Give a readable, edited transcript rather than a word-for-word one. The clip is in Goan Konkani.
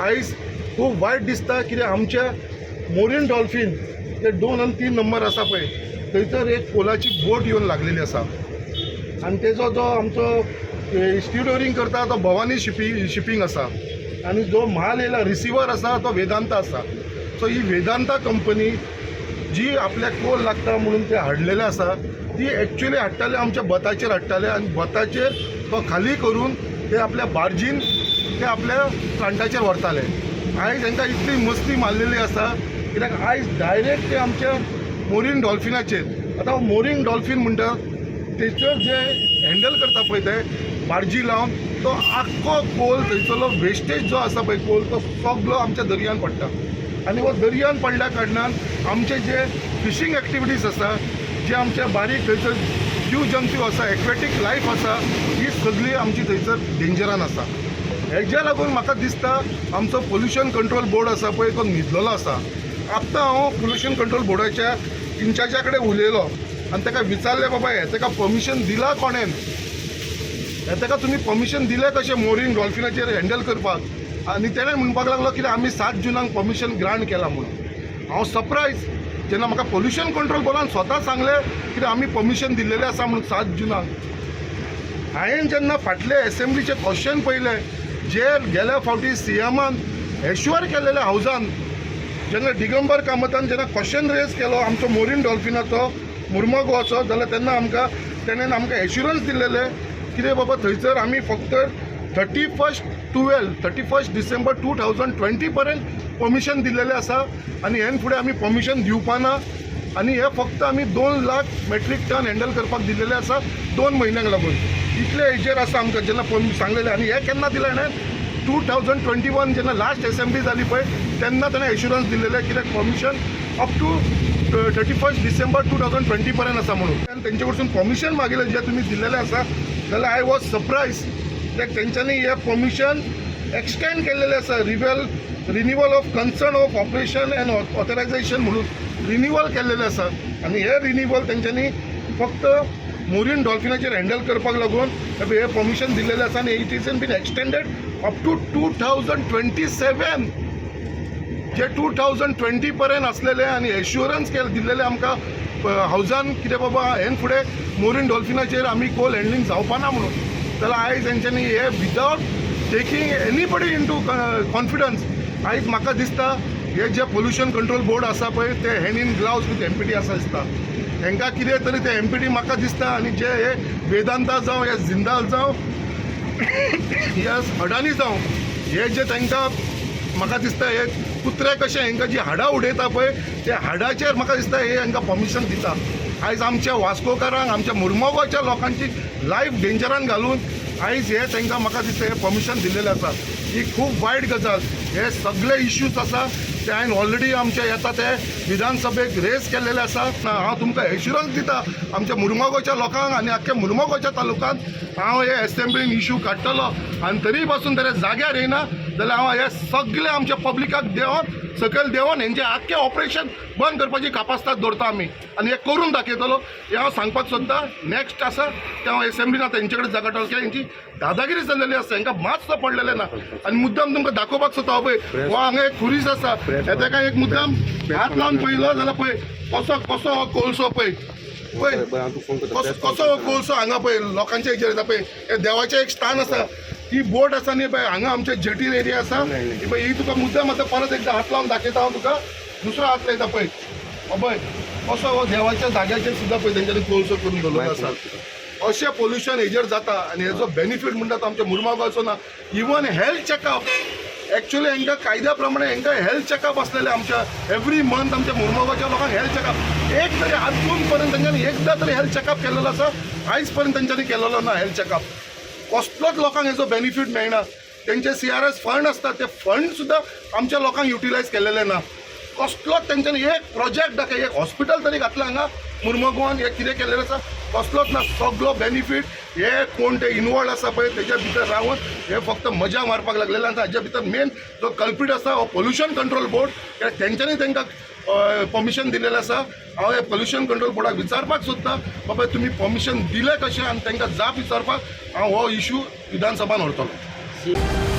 आयज खूब वायट दिसता कित्याक आमच्या मोरीन डॉल्फीन ते 2 आनी 3 नंबर आसा पळय, थंयसर एक कोलाची बोट येवन लागलेली आसा आनी तेजो जो आमचो स्टिवडोरींग करता तो भवानी शिपींग आसा आनी जो म्हाल येयला, रिसिवर आसा, तो वेदांता आसा. सो ही वेदांता कंपनी जी आपल्याक कोल लागता म्हणून ते हाडलेले आसा, ती एक्चुली हाडटाले आमच्या बताचेर हाडटाले आनी बताचेर तो खाली करून ते आपल्या बार्जीन ते आपल्या प्लांटाचेर व्हरताले. आयज तांकां इतली मस्ती मारलेली आसा, कित्याक आयज डायरेक्ट ते आमच्या मोरीन डॉल्फिनाचेर. आतां मोरीन डॉल्फीन म्हणटा तेचेर जे हँडल करता पळय, ते बार्जी लावन तो आख्खो कोल, थंयसरलो वेस्टेज जो आसा पळय कोल, तो सगलो आमच्या दर्यान पडटा आनी हो दर्यान पडल्या कारणान आमचे जे फिशींग एक्टिविटीज आसा, जे आमचे बारीक थंयसर जीव जंतू आसा, एक्वेटीक लायफ आसा, ही सगळी आमची थंयसर डेंजरान आसा. हेज्या लागून म्हाका दिसता आमचो पोल्युशन कंट्रोल बोर्ड आसा पळय, तो न्हिदलेलो आसा. आत्तां हांव पोल्युशन कंट्रोल बोर्डाच्या इन्चार्जा कडेन उलयलो आनी ताका विचारलें, बाबा, हें ताका परमिशन दिलां कोणेन? हें ताका तुमी परमिशन दिलें कशें मोरीन डॉल्फिनाचेर हँडल करपाक? आनी तेणें म्हणपाक लागलो कितें, आमी 7 जुनाक परमिशन ग्रांट केलां म्हणून. हांव सरप्रायज जेन्ना म्हाका पोल्युशन कंट्रोल बोर्डान स्वता सांगलें कितें, आमी परमिशन दिल्लेलें आसा म्हणून 7 जुनाक. हांवें जेन्ना फाटले एसेंब्लीचे क्वेश्चन पळयले, जे गेल्या फावटी सीएमान एश्युअर केलेले हावजान, जेन्ना दिगंबर कामतान जेन्ना क्वेश्चन रेज केलो आमचो मोरीन डॉल्फिनाचो, मुर्मगांवचो, जाल्यार तेन्ना आमकां तेणेन आमकां एश्युरन्स दिल्लेले कितें, बाबा, थंयसर आमी फक्त 31 12, 31 December 2020 पर्यंत परमिशन दिल्लेलें आसा आनी हेन फुडें आमी परमिशन दिवपाना आनी हे फक्त आमी 2 लाख मेट्रीक टन हँडल करपाक दिल्लेले आसा 2 म्हयन्यांक लागून. इतले हेजेर आसा आमकां जेन्ना सांगलेलें. आनी हे केन्ना दिलें हाणें? 2021 जेन्ना लास्ट एसेंब्ली जाली पळय, तेन्ना ताणें एश्युरन्स दिल्लेलें कित्याक, permission up to 31 December 2020 पर्यंत आसा म्हणून. आनी तेंचे कडसून परमिशन मागिल्लें जें तुमी दिल्लेलें आसा, जाल्यार I was surprise कित्याक तेंच्यांनी हें परमिशन एक्सटेंड केल्लेलें आसा, renewal of concern of operation and authorization म्हणून रिनिवल केल्लेलें आसा. आनी हे रिनिवल तेंच्यांनी फक्त मोरीन डॉल्फिनाचेर हँडल करपाक लागून हे परमिशन दिल्लेलें आसा आनी it is been extended up to 2027, जे 2020 पर्यंत आसलेले. आनी एश्युरन्स केले दिल्लेले आमकां हावजान कितें, बाबा, हेन फुडें मोरीन डॉल्फिनाचेर आमी कोल हँडलिंग जावपाना म्हणून. जाल्यार आयज तेंच्यांनी हे without taking anybody into confidence, आयज म्हाका दिसता हे जे पोल्युशन कंट्रोल बोर्ड आसा पळय, ते hand in gloves with MPT आसा दिसता. हेंकां कितें तरी ते एमपीटी म्हाका दिसता. आनी जे हे वेदांता जावं, हे जिंदाल जावं, हे अडानी जावं, हे जे तांकां म्हाका दिसता हे कुत्रे कशे हेंकां जी हाडां उडयता पळय, ते हाडाचेर म्हाका दिसता हे हांकां परमिशन दिता. आयज आमच्या वास्कोकारांक, आमच्या मुर्मगांवच्या लोकांची लायफ डेंजरान घालून आयज हे तांकां म्हाका दिसता हे परमिशन दिल्लेलें आसा. ही खूब वायट गजाल. हे सगळे इश्यूज आसा ते हांवें ऑलरेडी आमच्या येता ते विधानसभेक रेज केल्लेले आसा. हांव तुमकां एश्युरन्स दिता, आमच्या मुर्मगांवच्या लोकांक आनी आख्ख्या मुर्मगांवच्या तालुक्यांत हांव हे एसेंब्लीन इशू काडटलो आनी तरी पासून तरी जाग्यार येयना जाल्यार हांव हे सगळे आमच्या पब्लिकाक देंवन, सकयल देंवन हेंचें आख्खें ऑपरेशन बंद करपाची कापास्ताद दवरता आमी आनी हें करून दाखयतलो, हें हांव सांगपाक सोदता. नेक्स्ट आसा तें हांव एसेंब्लीन आतां हेंचे कडेन झगडटलो, कित्याक हेंची दादागिरी चल्लेली आसा. हेंकां मातसो पडलेलें ना. आनी मुद्दाम तुमकां दाखोवपाक सोदता हांव, पळय, हो हांगा एक खुरीस आसा. हे ताका एक मुद्दाम हात लावन पळयलो जाल्यार पळय कसो कसो हो कोळसो पळय, पळय कसो कसो हो कोळसो हांगा पळय लोकांच्या हेजेर येता. पळय, हे देवाचें एक स्थान आसा, ती बोट आसा न्ही, पळय हांगा आमचे जेटीर एरिया आसा. ही पळय, ही तुका मुद्दाम आतां परत एकदां हात लावन दाखयता हांव तुका. दुसरो हात लायता, पळय, हो पळय कसो हो देवाच्या जाग्याचेर सुद्दां पळय तेंच्यांनी कोळसो करून दवरलो आसा. अशें पोल्युशन हेजेर जाता आनी हेजो बेनिफीट म्हणटा तो आमच्या मुर्मागांवचो ना. इवन हेल्थ चॅकअप, एक्चुअली हांकां कायद्या प्रमाणे हांकां हेल्थ चॅकअप आसलेले आमच्या एवरी मंथ, आमच्या मुर्मगांवच्या लोकांक हेल्थ चॅकअप एक तरी आजून पर्यंत तेंच्यांनी एकदां तरी हेल्थ चॅकअप केलेलो आसा? आयज पर्यंत तेंच्यांनी केलेलो ना हेल्थ चॅकअप. कसलोच लोकांक हेजो बेनिफीट मेळना. तेंचे सीआरएस फंड आसता, ते फंड सुद्दां आमच्या लोकांक युटिलायज केलेले ना. कसलोच तेंच्यांनी एक प्रोजेक्ट दाखय, एक हॉस्पिटल तरी घातलां हांगा मुर्मगांवान, हे कितें केलेलें आसा? कसलोच ना. सगलो बेनिफीट हे कोण ते इनवॉल्ड आसा पळय, तेच्या भितर रावन हे फक्त मजा मारपाक लागलेले. आनी हाज्या भितर मेन जो कल्प्रीट आसा हो पोल्युशन कंट्रोल बोर्ड, कित्याक तेंच्यांनी तांकां परमिशन दिलेलें आसा. हांव हे पोल्युशन कंट्रोल बोर्डाक विचारपाक सोदता, बाबा, तुमी परमिशन दिलें कशें? आनी तांकां जाप विचारपाक हांव हो इशू विधानसभान व्हरतलो.